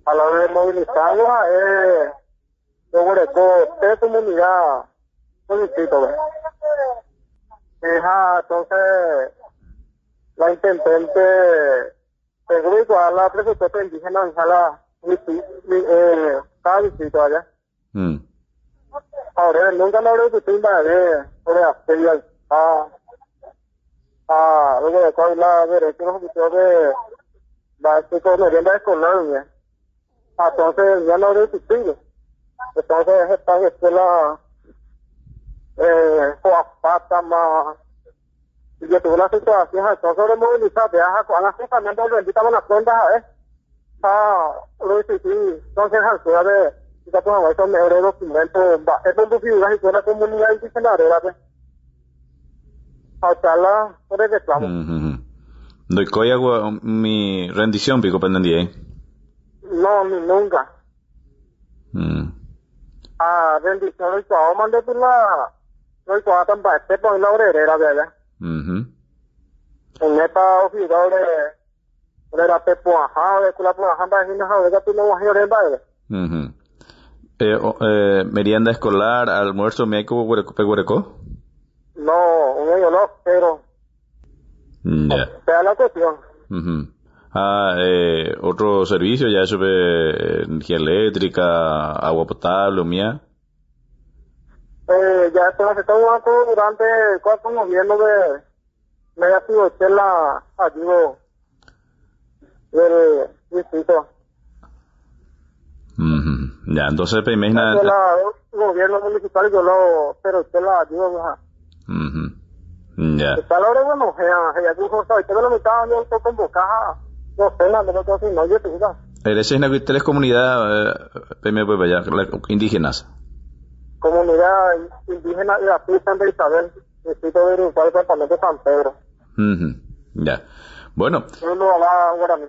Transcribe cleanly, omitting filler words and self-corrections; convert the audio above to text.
A la hora de movilizarlo ha'e roguereko pe comunidad ko distrito-pe. Ha entonces la intendente seguro oikuaa la presupuesto indígena oĩha la cada distrito allá. Ha oréve nunca ndorehupytýi mba'eve ore asedio ha ha roguereko la derecho rohupytýva pe mba'e merienda escolar guive. Ha entonces ya ndorehupytýi. Entonces heta escuela ho'apátama ijetu'u la situación ha entonces oremovilisa péa ha ko'ág̃a justamente orrendítama la cuenta ha'e ha roexigi concejal-kuérape ikatu hag̃uáicha ome'ẽ ore documento mba'épa ombofigura hikuái la comunidad indígena rérape ha upéva la ore reclamo. Ndoikói umi rendición piko penendive? No, ni nunca. Ha rendición roikuaáma nde la Roikuaáta mba'etépa oĩ la ore rérape aja. Oimépa ofigura ore ore rape pu'ãha, ore escuela pu'ãha mba'e hína ha ore katu noguahẽi ore mba'eve. Merienda escolar, almuerzo umi aiko peguereko? No, umi oĩ no, pero. Ya. Upéva la cuestión. Ha otro servicio ya chupe energía eléctrica, agua potable umía. Eh, ya esto se está jugando durante cuatro gobierno de media la ayuda del distrito. Ya, entonces pe imagina la gobierno municipal yo lo pero usted la ayuda. Ya. Está la hora bueno, ya ya dijo, sabe que la mitad yo estoy convocada. No sé, no no no no yo te digo. Eres una tres comunidad eh, indígenas. Comunidad indígena y la Santa Isabel, distrito de Uruguay, departamento de San Pedro. Ya. Bueno. Uno a la guaraní.